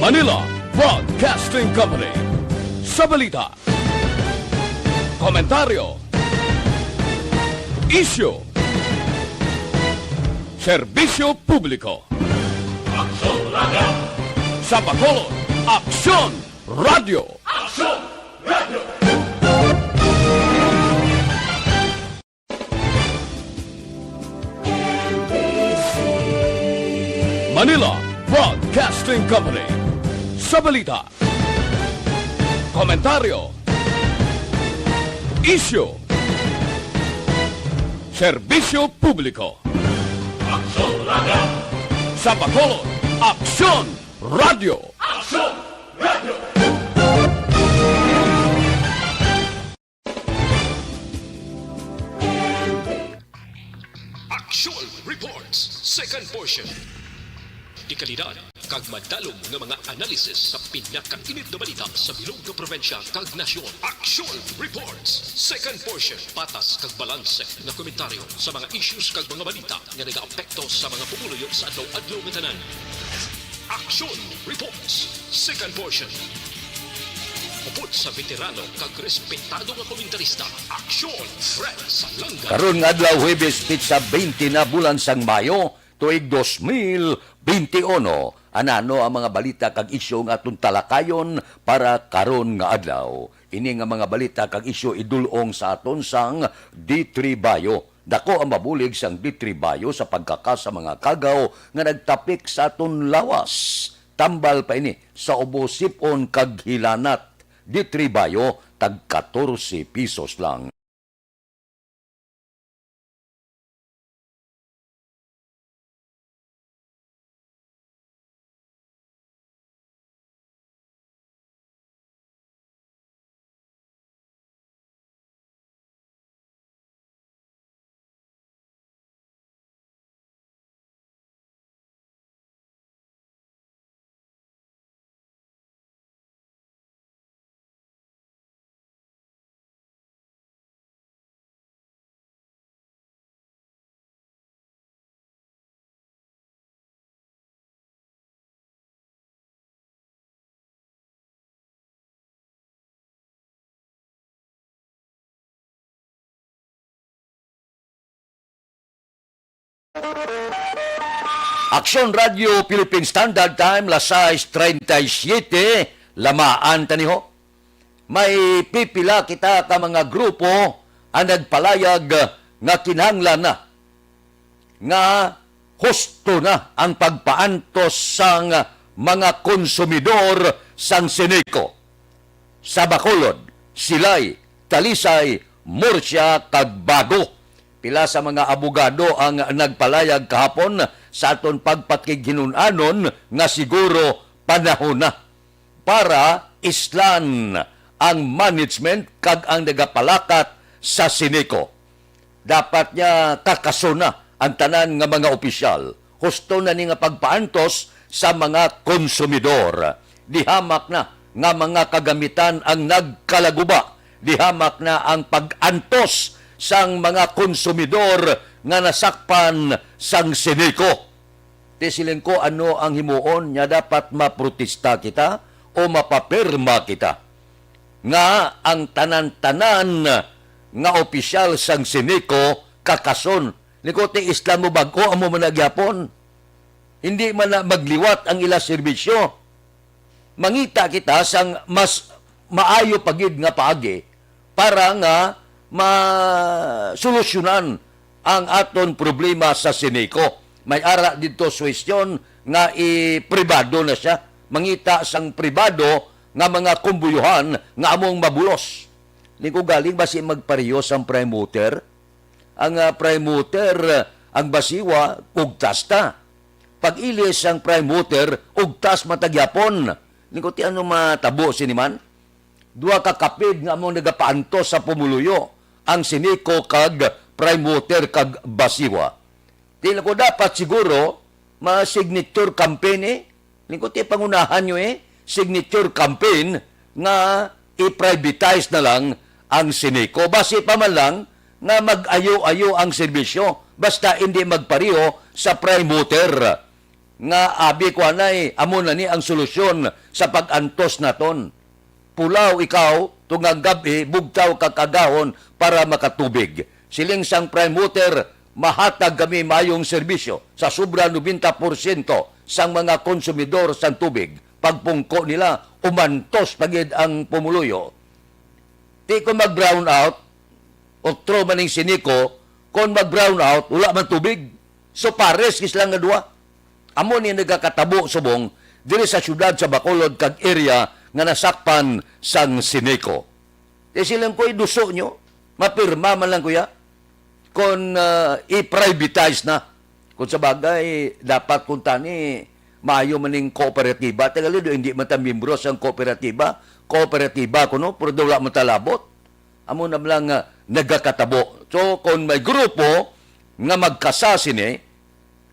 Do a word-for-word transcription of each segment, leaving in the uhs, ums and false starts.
Manila Broadcasting Company. Sa balita, komentaryo, isyu, serbisyo publiko. Aksyon Radio! Sa Bacolod, Aksyon Radio! Aksyon Radio! Manila Broadcasting Company. Sa balita, komentaryo, isyu, serbisyo publiko. Aksyon Radio! Sa Bacolod, Aksyon Radio! Aksyon Radio! Action Reports, second portion. Dekalidad kag madalom nga mga analysis sa pinakainit nga balita sa bilog nga probinsya kag nasyon. Action Reports, second portion. Patas kag balanse nga komentaryo sa mga issues kag mga balita nga nagaapekto sa mga pumuluyo sa adlaw-adlaw nga tanan. Action Reports, second portion. Upod sa veterano kag respetado nga komentarista, Action Fred Salanga. Karon nga adlaw, Huwebes, petsa twenty na, bulan sang Mayo, tuig dos mil benti uno. Anano ang mga balita kag isyu nga aton talakayon para karon nga adlaw? Ini nga mga balita kag isyu idul-ong sa aton sang D three Bio. Dako ang mabulig sang D three Bio sa pagkakas sa mga kagaw nga nagtapik sa aton lawas. Tambal pa ini sa ubo, sip-on kag hilanat. D three Bio, tag katorse pisos lang. Aksyon Radio Philippine Standard Time, las sais treinta y siete, lamaan ta ni ho. May pipila kita ka mga grupo ang nagpalayag nga kinahanglan na nga husto na ang pagpaantos sang mga konsumidor sang Ceneco sa Bacolod, Silay, Talisay, Murcia, kag Bago. Pila sa mga abogado ang nagpalayag kahapon sa aton pagpakighinun-anon nga siguro panahon na para islan ang management kag ang nagapalakat sa Ceneco. Dapat nga kakason na ang tanan nga mga opisyal. Husto na ni nga pagpaantos sa mga konsumidor. Dihamak na nga mga kagamitan ang nagkalaguba. Dihamak na ang pag-antos sang mga konsumidor nga nasakpan sang Ceneco. Ti siling ko, ano ang himuon niya? Dapat maprotesta kita o mapapirma kita nga ang tanan-tanan nga opisyal sang Ceneco kakason? Liko, ti islan mo bag-o, amo man na gyapon. Hindi man na magliwat ang ila serbisyo. Mangita kita sang mas maayo pa gid nga paagi para nga masolusyonan ang aton problema sa Ceneco. May ara didto suhestyon nga ipribado na sia. Mangita sang pribado nga mga kumbuyuhan nga among mabulos. Liko, galing ba si magpareho sang prime mover? Ang, ah, prime mover, ang basiwa, ugtas ta. Pag-ilis sang prime mover, ugtas man ta gyapon. Liko, ti ano matabo sini man? Duha ka kapid nga among nagapaantos sa pumuluyo, ang Ceneco kag prime mover kag basiwa. Ti liko, dapat siguro ma-signature campaign, eh. Liko, ti pangunahan nyo, eh, signature campaign nga i-privatize na lang ang Ceneco. Basi pa man lang nga mag-ayo-ayo ang serbisyo, basta hindi magpareho sa prime mover. nga abi ko anay, amo na ni ang solusyon sa pag-antos naton. Pulaw ikaw, tungang gab-i, bugtaw ka kag agahon para makatubig. Siling sang Prime Water, mahatag kami maayong serbisyo sa sobra nobenta porsyento sang mga konsumidor sang tubig. Pagpungko nila, umantos pa gid ang pumuluyo. Di ko mag-brown out, otro man ning Sineco, kon mag-brown out, wala man tubig. So, pares gid sila nga duha. Amo ni nagakatabo subong diri sa siyudad sa Bacolod kag area nga nasakpan sang Sineco. Di silang ko iduso nyo, mapirma man lang kuya. Kon, ah, i-privatize na. Kung sa bagay, dapat kung tani, maayo man ning kooperatiba. Tagalog, hindi man ta miyembro sang kooperatiba. Kooperatiba kuno, pero daw wala man ta labot. Amo na lang nga nagakatabo. So, kung may grupo nga magkasa sini,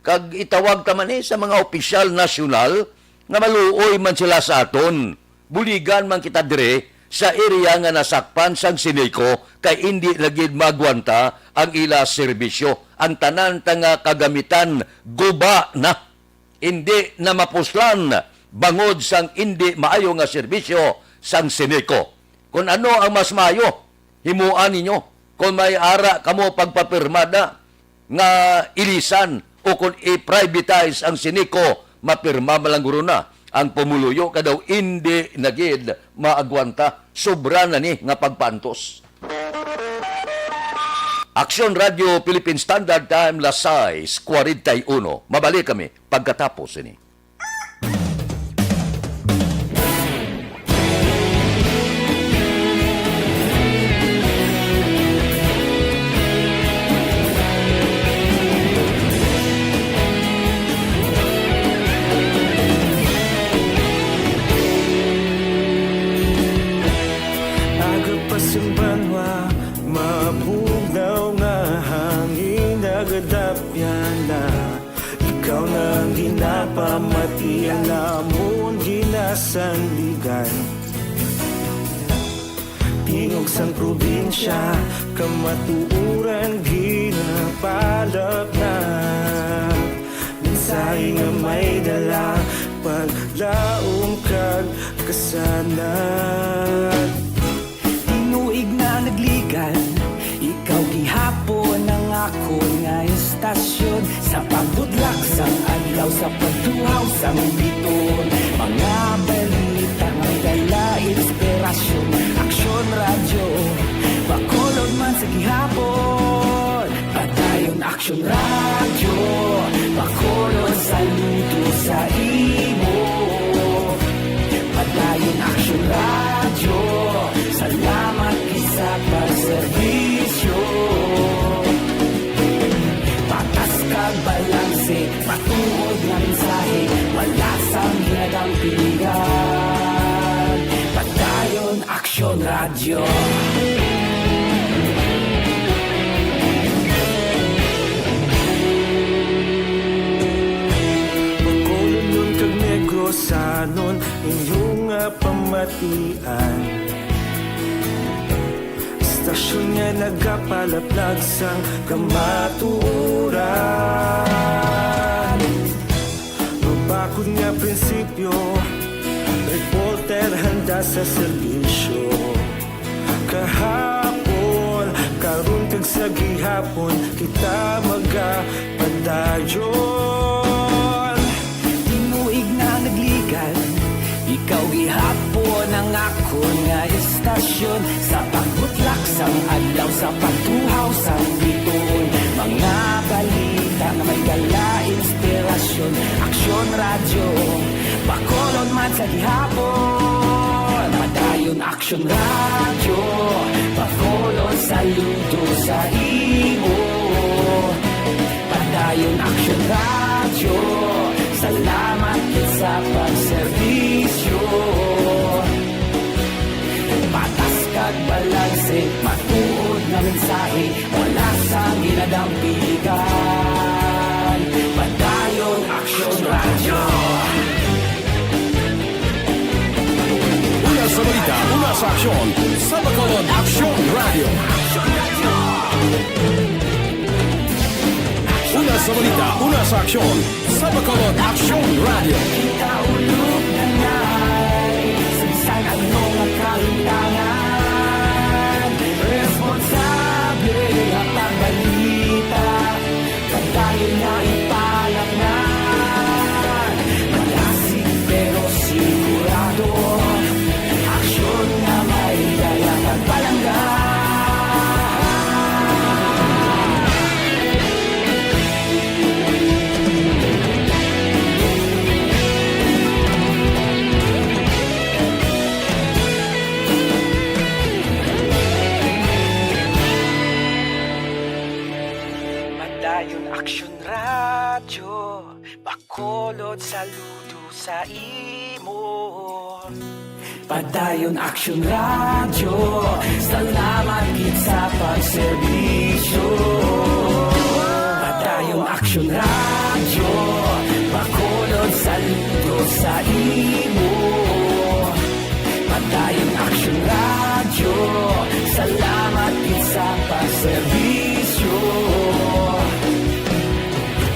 kag itawag ta man ni sa mga opisyal nasyonal nga maluoy man sila sa aton. Buligan man kita dire sa area nga nasakpan sang Sineco, kay indi na gid magwanta ang ila serbisyo. Ang tanan ta nga kagamitan guba na. Indi na mapuslan bangod sang indi maayo nga serbisyo sang Sineco. Kon ano ang mas maayo, himuan ninyo. Kon may ara kamo pagpapirmada nga ilisan o kon i-privatize ang Sineco, mapirma man lang guro na ang pumuluyo, kay daw indi na gid maagwanta. Sobra na ni nga pagpantos. Aksyon Radio Philippine Standard Time, las sais cuarenta y uno. Mabalik kami pagkatapos sini. Aga pa sing banwa, mabugnaw nga hangin, nagadapyan na. Ikaw na ang ginapamati, ang amon ginasandigan. Tingog sang probinsya, kamatuoran ginapalapnag. Mensahe nga may dala, paglaom kag kasanag. Tinuig na nagligan, ikaw gihapon ang akon nga istasyon. Sa pagbudlak sang adlaw, sa pagtuhaw sang biton, mga balita may dala inspirasyon. Aksyon Radyo, Bacolod man sa gihapon. Padayon Aksyon Radyo, Bacolod, saludo sa imo. Padayon Aksyon Radyo, salamat gid sa pagserbisyo. Patas kag balanse, matuod nga mensahe, wala sang ginadampigan. Padayon Aksyon Radyo. Bacolodnon kag Negrosanon, inyo nga pamatian. Istasyon nga nagapalaplag sang kamatuoran. Mabakod nga prinsipyo, reporter handa sa serbisyo. Kahapon, karon kag sa gihapon, kita magapadayon. Tinuig na nagligan, ikaw gihapon ang akon nga istasyon. Sa pagbutlak sang adlaw, sa pagtuhaw sang biton, mga balita nga may dala inspirasyon. Aksyon Radyo, Bacolod man sa gihapon. Padayon Aksyon Radyo, Bacolod, saludo sa imo. Padayon Aksyon Radyo, salamat gid sa pagserbisyo. Patas kag balanse, matuod nga mensahe, wala sang ginadampigan. Padayon Aksyon Radyo. Una sa balita, una sa aksyon, sa Bacolod, Aksyon Radyo. Una Sa balita, una sa aksyon, sa Bacolod Aksyon Radio. Kita ulog na nga, sa bisan ano nga kahintangan, responsable nga pagbalita, padayon nga ipalaknag. Malasig pero sigurado, aksyon nga may dala kag palangga. Padayon Aksyon Radyo, Bacolod, saludo sa imo. Padayon Aksyon Radyo, salamat gid sa pagserbisyo. Padayon Aksyon Radyo, Bacolod, saludo sa imo. Padayon Aksyon Radyo, salamat gid sa pagserbisyo.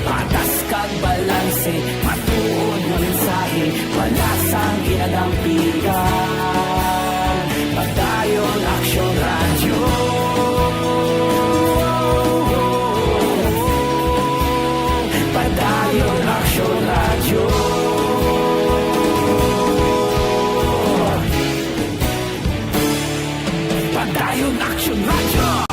Patas kag balanse, matuod nga mensahe, wala sang ginadampigan. Padayon Aksyon Radyo. Padayon Aksyon Radyo. Padayon Aksyon Radyo.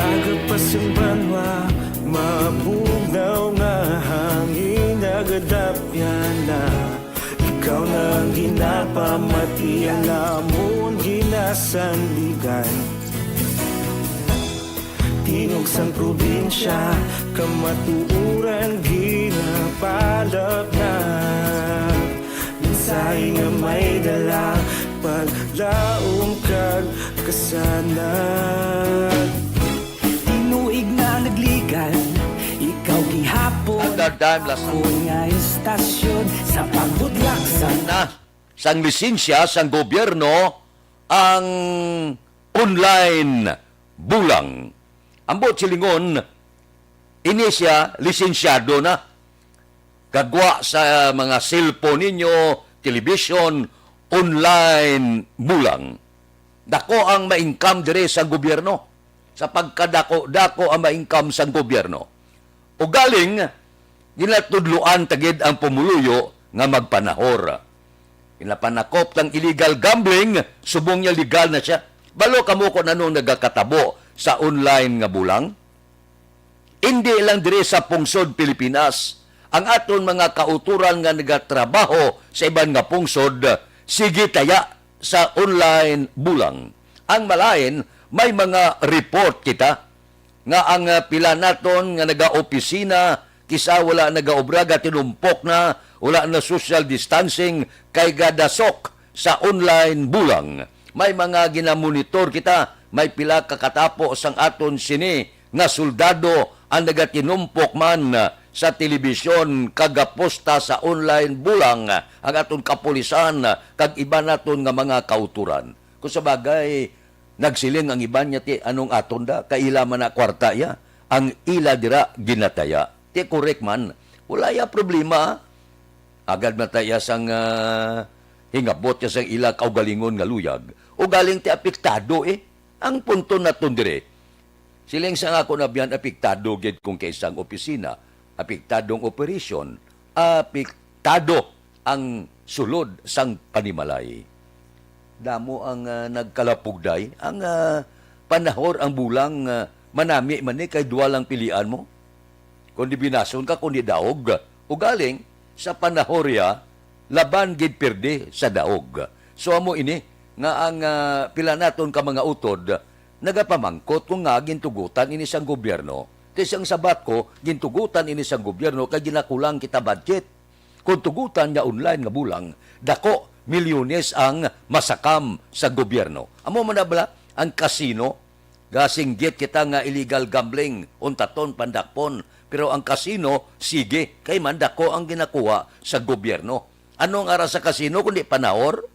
Aga pa sang banwa, mabugnaw nga hangin nagadapyan na. Ikaw na ang ginapamati, ang amon ginasandigan. Tingog sang probinsya, kamatuoran ginapalapnag. Mensahe nga may dala, paglaom kag kasanag. Tinuig na nagligan, ikaw gihapon. Another time, last ako nga istasyon sa pagbudlak sa na sang lisensya sang gobyerno ang online bulang. Ambot silingon, ini siya lisensyado na. Kagwa sa mga cellphone ninyo, television, online bulang. Dako ang ma-income diri sa gobyerno. Sa pagkadako-dako ang ma-income sang gobyerno. Ugaling, ginatudloan ta gid ang pumuluyo nga magpanahor. Ginapanakop tang illegal gambling, subong niya legal na siya. Balo kamo kung anong nagakatabo sa online nga bulang? Indi lang diri sa pungsod Pilipinas, ang aton mga kautoran nga nagatrabaho sa iban nga pungsod, sige taya sa online bulang. Ang malain, may mga report kita nga ang, ah, pila naton nga nagaopisina, kisa wala nagaobra, gatinumpok na, wala na social distancing, kay gadasok sa online bulang. May mga ginamonitor kita, may pila ka katapo sang aton sini nga soldado ang nagatinumpok man sa telebisyon kag gaposta sa online bulang ang aton kapulisan kag iban naton nga mga kautoran. Kung sa bagay, nagsiling ang iban niya, "Ti, anong aton da? Kaila man na kwarta iya. Ang ila dira ginataya." Ti, correct man. Wala ya problema. Agad man ta iya sang, ah, hingabot niya sang ila kaugalingon nga luyag. Ugaling ti apektado, eh. Ang punto naton dire, siling sa nga ako nabiyan, apektado gid kung kaisa ang opisina, apektado ang operasyon, apektado ang sulod sang panimalay. Damo ang, ah, nagkalapugday, ang, ah, panahor ang bulang, ah, manami man ni kay duwa lang pilian mo. Kon di binason ka, kon di daog. Ugaling, sa panahorya, laban gid pirdi sa daog. So, amo ini, nga ang, ah, pila naton ka mga utod, nagapamangkot kung nga gintugutan ini sang gobyerno. Ti sang sabat ko, gintugutan ini sang gobyerno kay ginakulang kita budget. Kung tugutan nga online nga bulang, dako, milyones ang masakam sa gobyerno. Amo man na bala ang kasino? Gasinggit kita nga illegal gambling, untaton, pandakpon. Pero ang kasino, sige, kay man dako ang ginakuha sa gobyerno. Ano ang ara sa kasino kundi panahor?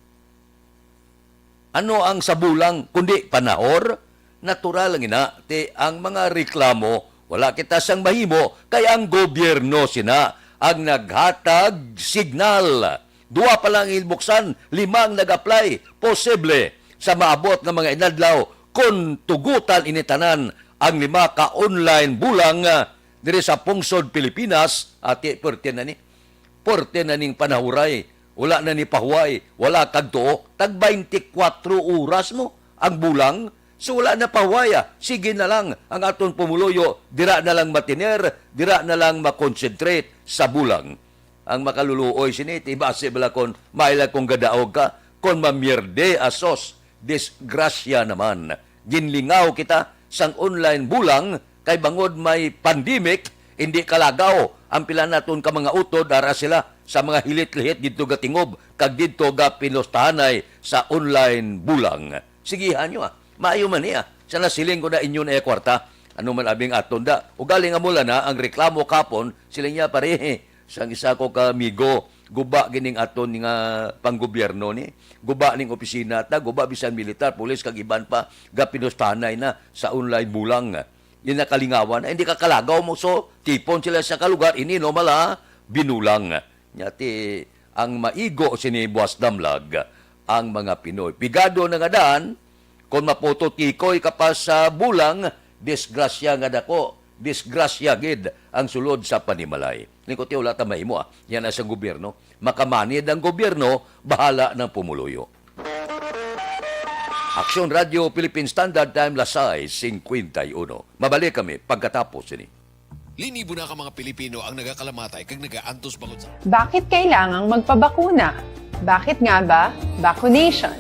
Ano ang sa bulang kundi panahor? Natural lang ina, ti ang mga reklamo, wala kita sang mahimo, kay ang gobyerno sina ang naghatag signal. Dua pa lang ang inbuksan, lima ang nag-apply. Posible sa maabot nga mga inadlaw kung tugutan ini tanan ang lima ka online bulang, ah, diri sa pungsod Pilipinas, ati, pwerte na ni. Pwerte na ning panahuray. Wala na ni pahuway. Wala kag tuo. Tag twenty-four oras mo ang bulang. So, wala na pahuway, ah. Sige na lang ang aton pumuluyo. Dira na lang matiner, dira na lang makonsentrate sa bulang. Ang makaluluoy sini, ti basi bala kon may lang kung gadaog ka, kon mamierde, asos, disgrasya naman. Ginlingaw kita sang online bulang kay bangod may pandemic, hindi kalagaw ang pila naton ka mga utod, ara sila sa mga hilit-lihit didto gatingob kag didto gapinustahanay sa online bulang. Sigihan nyo, ah. Maayo man niya. Sa nasiling ko na inyo na kwarta, ano man abing aton da. Ugaling amo lang na ang reklamo kapon, sila niya, "Pare, sang isa ko ka amigo, guba gining aton nga panggobyerno ni. Guba ning opisina ta, guba bisan militar, pulis, kag iban pa, gapinustanay na sa online bulang." Di nakalingawan na, hindi kakalagaw mo. So, tipon sila sa kalugar, ini no mala, binulang. Nya ti ang maigo sini buwas damlag ang mga Pinoy. Pigado na nga dan, kon maputol tikoy ka pa sa bulang, disgrasya nga dako, disgrasya gid ang sulod sa panimalay. Lingkot, wala ta mahimo, ah. Yan na sa gobyerno. Makamanid ang gobyerno, bahala ng pumuluyo. Aksyon Radio Philippine Standard Time, las sais cincuenta y uno. Mabalik kami pagkatapos sini. Linibo na ka mga Pilipino ang nagakalamatay kag nagaantos bangod sa Bakit kailangang magpabakuna? Bakit nga ba vaccination?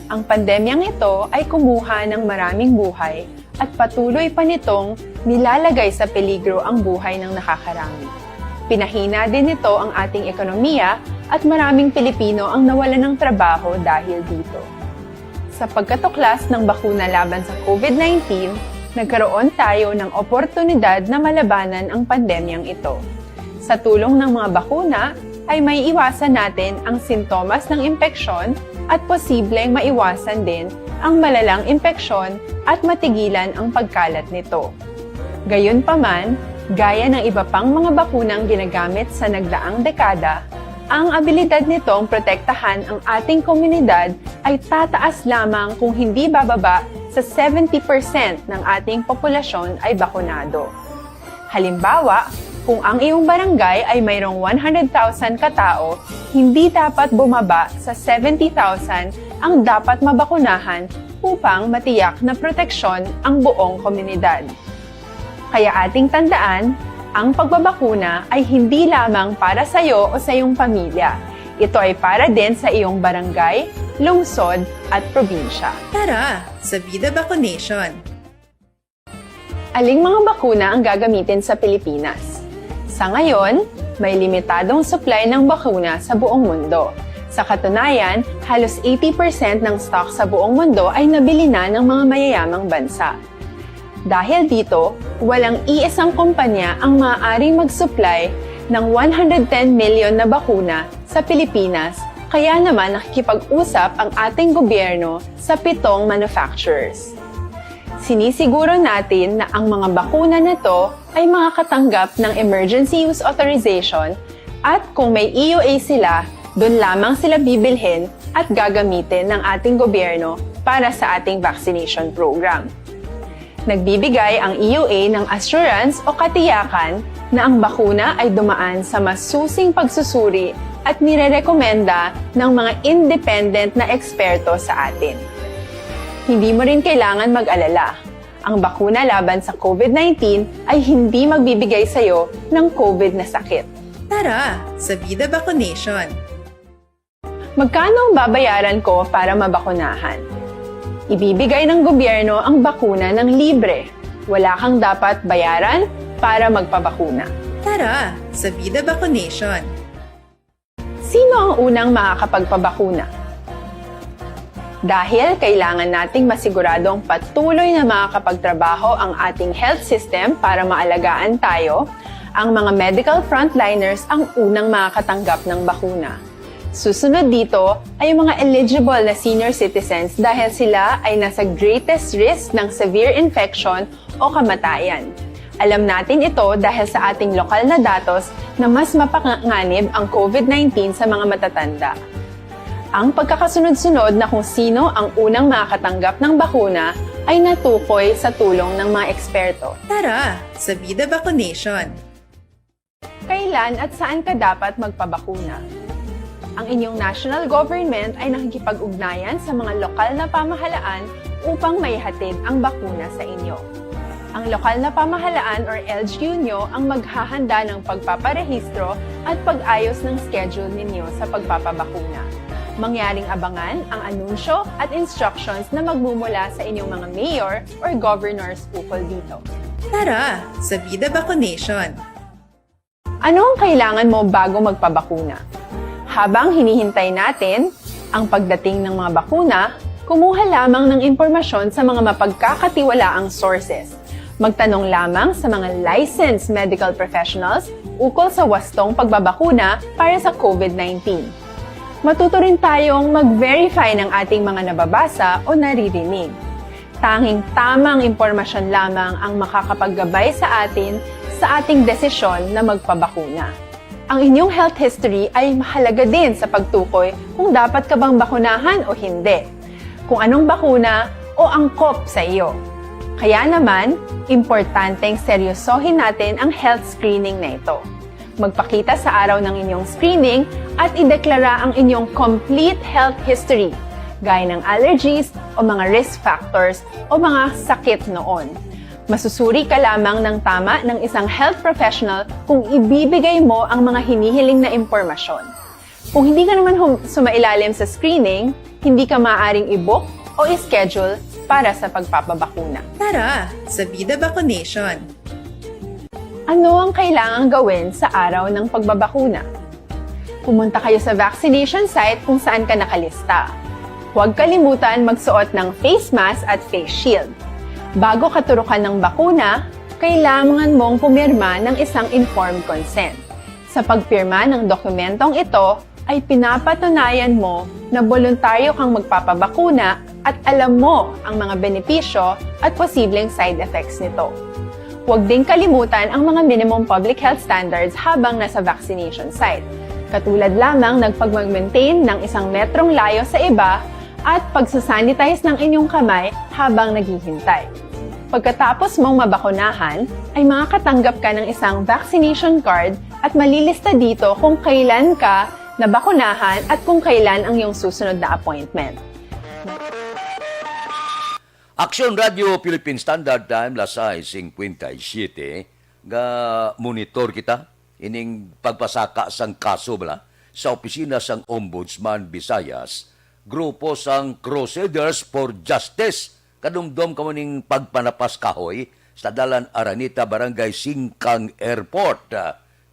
Ang pandemyang ito ay kumuha ng maraming buhay at patuloy pa nitong nilalagay sa peligro ang buhay ng nakakarami. Pinahina din nito ang ating ekonomiya at maraming Pilipino ang nawalan ng trabaho dahil dito. Sa pagkatuklas ng bakuna laban sa COVID nineteen, nagkaroon tayo ng oportunidad na malabanan ang pandemyang ito. Sa tulong ng mga bakuna, ay maiiwasan natin ang sintomas ng impeksyon at posibleng maiwasan din ang malalang impeksyon at matigilan ang pagkalat nito. Gayunpaman, gaya ng iba pang mga bakunang ginagamit sa nagdaang dekada, ang abilidad nitong protektahan ang ating komunidad ay tataas lamang kung hindi bababa sa seventy percent ng ating populasyon ay bakunado. Halimbawa, kung ang iyong barangay ay mayroong one hundred thousand katao, hindi dapat bumaba sa seventy thousand ang dapat mabakunahan upang matiyak na proteksyon ang buong komunidad. Kaya ating tandaan, ang pagbabakuna ay hindi lamang para sa iyo o sa iyong pamilya. Ito ay para din sa iyong barangay, lungsod, at probinsya. Tara sa Vida Vaccination! Aling mga bakuna ang gagamitin sa Pilipinas? Sa ngayon, may limitadong supply ng bakuna sa buong mundo. Sa katunayan, halos eighty percent ng stock sa buong mundo ay nabili na ng mga mayayamang bansa. Dahil dito, walang iisang kumpanya ang maaaring mag-supply ng one hundred ten million na bakuna sa Pilipinas, kaya naman nakikipag-usap ang ating gobyerno sa pitong manufacturers. Sinisiguro natin na ang mga bakuna na to ay makakatanggap ng emergency use authorization at kung may E U A sila, doon lamang sila bibilhin at gagamitin ng ating gobyerno para sa ating vaccination program. Nagbibigay ang E U A ng assurance o katiyakan na ang bakuna ay dumaan sa masusing pagsusuri at nirerekomenda ng mga independent na eksperto sa atin. Hindi mo rin kailangan mag-alala. Ang bakuna laban sa COVID nineteen ay hindi magbibigay sa iyo ng COVID na sakit. Tara sa Vida Vaccination! Magkano ang babayaran ko para mabakunahan? Ibibigay ng gobyerno ang bakuna ng libre. Wala kang dapat bayaran para magpabakuna. Tara sa Vida Vaccination! Sino ang unang makakapagpabakuna? Dahil kailangan nating masiguradong patuloy na makakapagtrabaho ang ating health system para maalagaan tayo, ang mga medical frontliners ang unang makakatanggap ng bakuna. Susunod dito ay ang mga eligible na senior citizens dahil sila ay nasa greatest risk ng severe infection o kamatayan. Alam natin ito dahil sa ating lokal na datos na mas mapanganib ang COVID nineteen sa mga matatanda. Ang pagkakasunod-sunod na kung sino ang unang makakatanggap ng bakuna ay natukoy sa tulong ng mga eksperto. Tara sa Vida Vaccination! Kailan at saan ka dapat magpabakuna? Ang inyong national government ay nakikipag-ugnayan sa mga lokal na pamahalaan upang maihatid ang bakuna sa inyo. Ang lokal na pamahalaan or L G U nyo ang maghahanda ng pagpaparehistro at pag-ayos ng schedule ninyo sa pagpapabakuna. Mangyaring abangan ang anunsyo at instructions na magmumula sa inyong mga mayor or governors ukol dito. Tara sa Vida Vaccination! Ano ang kailangan mo bago magpabakuna? Habang hinihintay natin ang pagdating ng mga bakuna, kumuha lamang ng impormasyon sa mga mapagkakatiwalaang sources. Magtanong lamang sa mga licensed medical professionals ukol sa wastong pagbabakuna para sa COVID nineteen. Matuto rin tayong mag-verify ng ating mga nababasa o naririnig. Tanging tamang impormasyon lamang ang makakapaggabay sa atin sa ating desisyon na magpabakuna. Ang inyong health history ay mahalaga din sa pagtukoy kung dapat ka bang bakunahan o hindi, kung anong bakuna o angkop sa iyo. Kaya naman, importanteng seryosohin natin ang health screening na ito. Magpakita sa araw ng inyong screening at ideklara ang inyong complete health history, gaya ng allergies o mga risk factors o mga sakit noon. Masusuri ka lamang ng tama ng isang health professional kung ibibigay mo ang mga hinihiling na impormasyon. Kung hindi ka naman hum- sumailalim sa screening, hindi ka maaaring i-book o i-schedule para sa pagpapabakuna. Tara sa Vida Vaccination! Ano ang kailangang gawin sa araw ng pagbabakuna? Pumunta kayo sa vaccination site kung saan ka nakalista. Huwag kalimutan magsuot ng face mask at face shield. Bago katurukan ng bakuna, kailangan mong pumirma ng isang informed consent. Sa pagpirma ng dokumentong ito, ay pinapatunayan mo na boluntaryo kang magpapabakuna at alam mo ang mga benepisyo at posibleng side effects nito. Huwag ding kalimutan ang mga minimum public health standards habang nasa vaccination site, katulad lamang ng pagmag-maintain ng isang metrong layo sa iba at pagsasanitize ng inyong kamay habang naghihintay. Pagkatapos mong mabakunahan, ay makakatanggap ka ng isang vaccination card at malilista dito kung kailan ka nabakunahan at kung kailan ang iyong susunod na appointment. Aksyon Radio Philippine Standard Time, las sais cincuenta y siete, ga monitor kita ining pagpasaka sang kaso bala sa opisina sang Ombudsman Visayas, grupo sang Crusaders for Justice, kadumdom kamo ning pagpanapas kahoy sa dalan Araneta, Barangay Singkang Airport.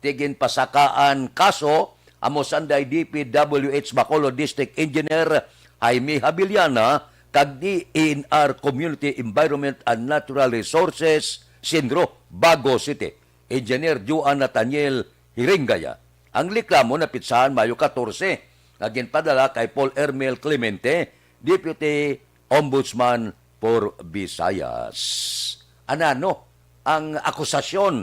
Ti ginpasakaan kaso amo sanday D P W H Bacolod District Engineer Jaime Habiliana kag D E N R Community Environment and Natural Resources, CENRO, Bago City, Engineer Juan Nathaniel Hiringaya. Ang reklamo napitsahan Mayo katorse nga ginpadala kay Paul Ermel Clemente, Deputy Ombudsman for Visayas. Anano ang akusasyon?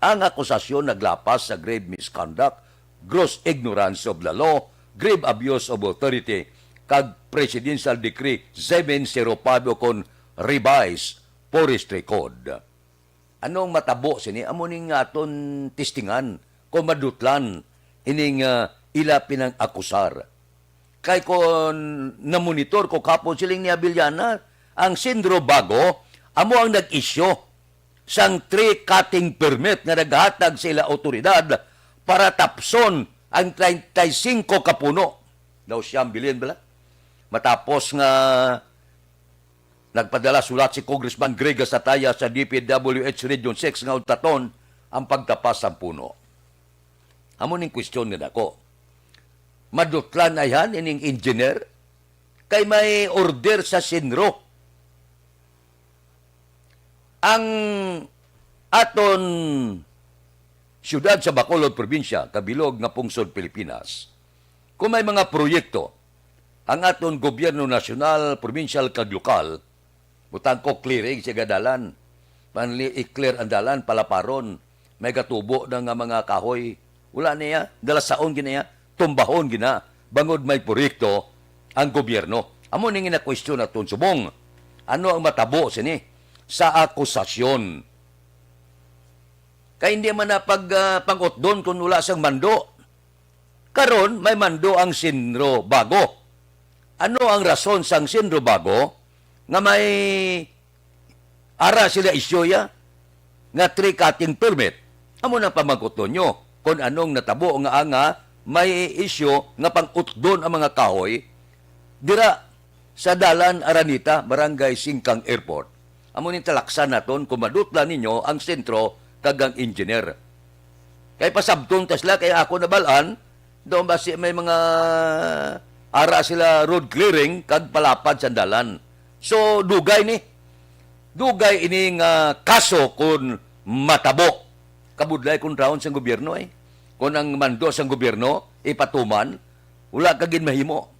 Ang akusasyon naglapas sa grave misconduct, gross ignorance of the law, grave abuse of authority, kag Presidential Decree seven zero five ukon Revised Forestry Code. Anong matabo sini? Amo ning aton testingan kung madutlan ining, ah, ila pinang-akusar. Kay kon namonitor ko kapon, siling ni Abellana, ang CENRO Bago amo ang nag-isyu sang tree cutting permit nga naghatag sa ila awtoridad para tapson ang treinta y cinco ka puno. Daw siyam bilin bala. Matapos nga Nagpadala sulat si Congressman Greg Gatitaya sa D P W H Region six nga untaton ang pagtapas sang puno. Amo ning question nga nako. Madutlan ayhan ining engineer kay may order sa Sinro. Ang aton siyudad sa Bacolod Probinsya, kabilog nga pungsod Pilipinas, kung may mga proyekto ang aton gobyerno nasyonal, probinsyal, kag lokal, butang ko clearing sa dalan, panli i-clear ang dalan, palaparon, may gatubo na nga mga kahoy, wala niya, dalasaon gina, tumbahon gina, bangod may proyekto ang gobyerno. Amo ning gina-question naton subong. Ano ang matabo sini sa akusasyon? Kay hindi man na pag, ah, pag-utdon kung wala sang mando. Karon, may mando ang Sinro Bago. Ano ang rason sang Sinro Bago nga may ara sila isyu ya nga tree cutting permit? Amo na pamangkuton nyo kung anong natabo nga, nga may isyu nga pang-utdon ang mga kahoy dira sa Dalan Araneta, Barangay Singkang Airport. Amo ning talaksan naton kung madutlan ninyo ang sentro kag ang engineer. Kay pasabton ta sila, kay ako nabal-an, daw basi may mga ara sila road clearing kag palapad sang dalan. So, dugay ni. Dugay ini nga kaso kun matabo. Kabudlay kun raon sang gobyerno, eh. Kun ang mando sang gobyerno ipatuman, wala ka gid mahimo.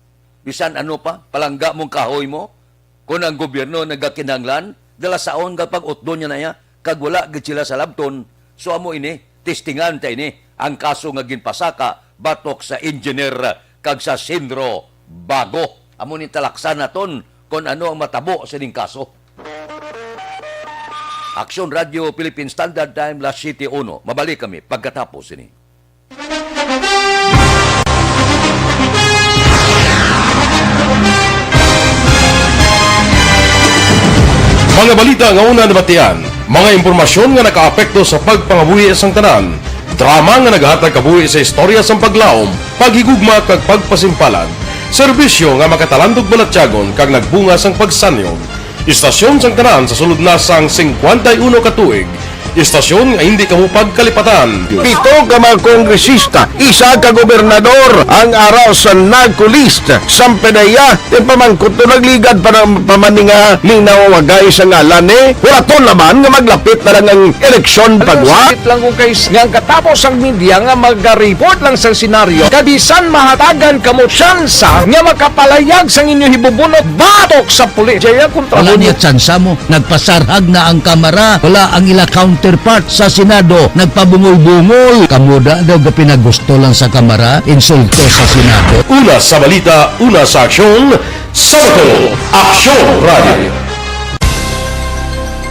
Bisan ano pa, palangga mong kahoy mo. Kun ang gobyerno nagakinahanglan, dalasaon nga pag-utdon niya na iya, kag wala gid sila sa labton. So, amo ini, testingan ta ini, ang kaso nga ginpasaka batok sa engineer kag sa Sinro Bago. Amo ni talaksan naton kung ano ang matabo sining kaso. Aksyon Radio Philippine Standard Time, las siyete uno. Mabalik kami pagkatapos sini. Mga balita nga una nabatian, mga impormasyon nga nakaapekto sa pagpangabuhi sang tanan, drama nga nagahatag kabuhi sa istorya sang paglaom, paghigugma kag pagpasimpalan, serbisyo nga makatalandog balatyagon kag nagbunga sang pagsanyog. Istasyon sang tanan sa sulod na sang singkwenta y uno ka tuig. Istasyon nga hindi kamo pagkalipatan. Pito ka mga kongresista, isa ka gobernador ang ara sa NAGCO list. Sampe na iya, ti pamangkot to nagligad pa ng pamaninga ning nawawagay sa ngalan ni. Hulaton naman nga maglapit na lang ang eleksyon pagwa. Lang kung kay nga ang katapos ang media nga magariport lang sa senaryo, kabisan mahatagan kamo tsansa nga makapalayag sang inyo hibubunot batok sa pulis. Jaya kontra. Wala niya tsansa mo. Nagpasarhag na ang Kamara. Wala ang ila counterpart sa Senado. Nagpabungol-bungol. Kamo da daw gapinagusto lang sa Kamara. Insulto sa Senado. Una sa balita, una sa aksyon, sa Bacolod, Aksyon Radio.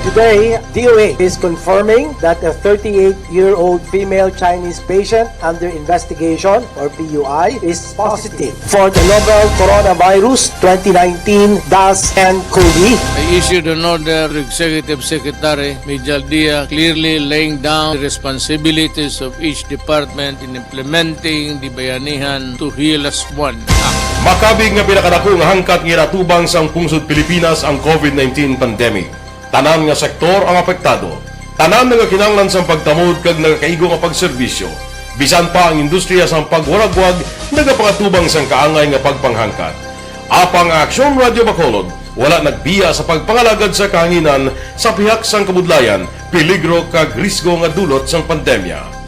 Today, D O A is confirming that a thirty-eight-year-old female Chinese patient under investigation, or P U I, is positive for the novel coronavirus twenty nineteen dash N COVID. I issued an order to Executive Secretary Mijal Dia, clearly laying down the responsibilities of each department in implementing the Bayanihan to Heal as One Act. Makabig nga pinakadako nga hangkat nga ginatubang sang pungsod Pilipinas ang COVID nineteen pandemic. Tanan nga sektor ang apektado. Tanan nagakinahanglan sang pagtamod kag nagakaigo nga pagserbisyo. Bisan pa ang industriya sang pagwaragwag nagapangatubang sang kaangay nga pagpanghangkat. Apang ang Aksyon Radio Bacolod wala nagbiya sa pagpangalagad sa kahanginan sa pihak sang kabudlayan, peligro kag risgo nga dulot sang pandemya.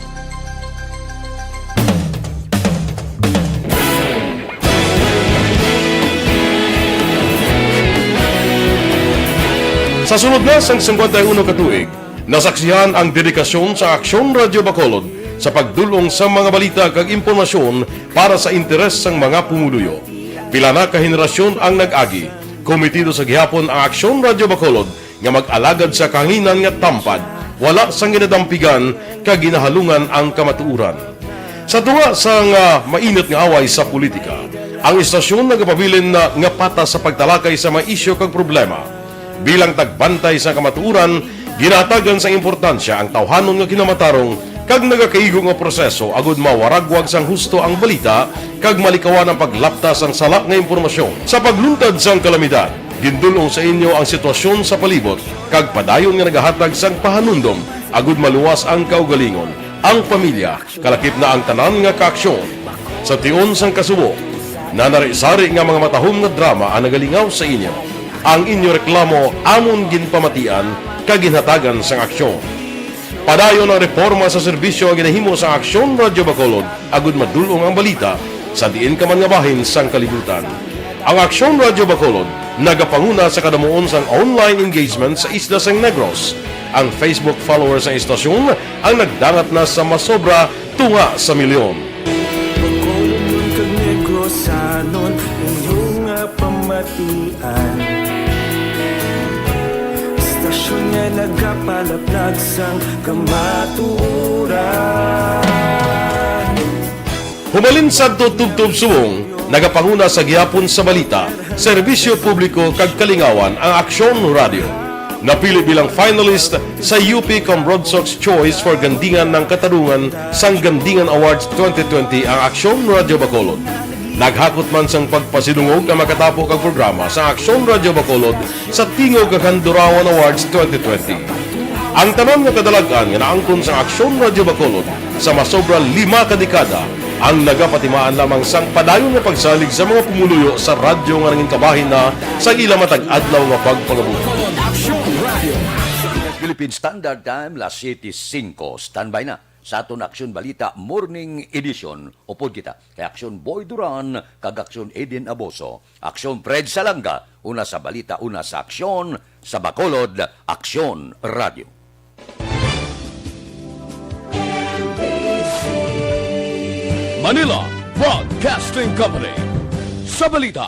Sa sulod na sang singkwenta y uno ka tuig, nasaksihan ang dedikasyon sa Aksyon Radio Bacolod sa pagdul-ong sa mga balita kag impormasyon para sa interes sang mga pumuluyo. Pila na ka henerasyon ang nag-agi, kometido sa gihapon ang Aksyon Radio Bacolod nga mag-alagad sa kahanginan nga tampad, wala sang ginadampigan kag ginahalungan ang kamatuoran. Sa tunga sang, ah, mainit nga away sa politika, ang istasyon nagapabilin na nga patas sa pagtalakay sa mga isyu kag problema. Bilang tagbantay sa kamatuoran, ginahatagan sang importansya ang tawhanon nga kinamatarong kag nagakaigo nga proseso agud mawaragwag sang husto ang balita kag malikawan ang paglapta sang sala nga impormasyon. Sa pagluntad sang kalamidad, Gindul-ong sa inyo ang sitwasyon sa palibot kag padayon nga nagahatag sang pahanumdom agud maluwas ang kaugalingon, ang pamilya, kalakip na ang tanan nga kaaksyon. Sa tion sang kasubo, nanari-sari nga mga matahom nga drama ang nagalingaw sa inyo. Ang inyo reklamo amon ginpamatian kag ginhatagan sang aksyon. Padayon ang reporma sa serbisyo nga ginahimo sa Aksyon Radyo Bacolod agud madul-ong ang balita sa diin ka man nga bahin sang kalibutan. Ang Aksyon Radyo Bacolod nagapanguna sa kadamuon sang online engagement sa isla sang Negros. Ang Facebook followers sang istasyon ang nagdangat na sa masobra tunga sa milyon. Bacolod kag Negrosanon, inyo nga pamatian. Istasyon nga nagapalaplag sang kamatuoran. Humalin sadto tubtob subong, nagapanguna sa gihapon sa balita, serbisyo publiko kag kalingawan ang Aksyon Radio. Napili bilang finalist sa U P Cambronsox Choice for Gandingan ng Katarungan sang Gandingan Awards twenty twenty ang Aksyon Radio Bacolod. Naghakot man sang pagpasidungog ang makatapo kag programa sa Aksyon Radio Bacolod sa Tingog kag Handurawan Awards twenty twenty. Ang tanan nga kadalag-an nga naangkon sang Aksyon Radio Bacolod sa masobra lima ka dekada ang nagapatimaan lamang sang padayon nga pagsalig sa mga pumuluyo sa radyo nga nangin kabahin na sa ila matag adlaw nga pagpangabuhi. Philippine Standard Time, las siete cinco. Standby na sa aton Aksyon Balita Morning Edition. Upod kita kay Aksyon Boy Duran kag Aksyon Eden Aboso. Aksyon Fred Salanga, una sa balita, una sa aksyon, sa Bacolod, Aksyon Radio. Manila Broadcasting Company. Sa balita,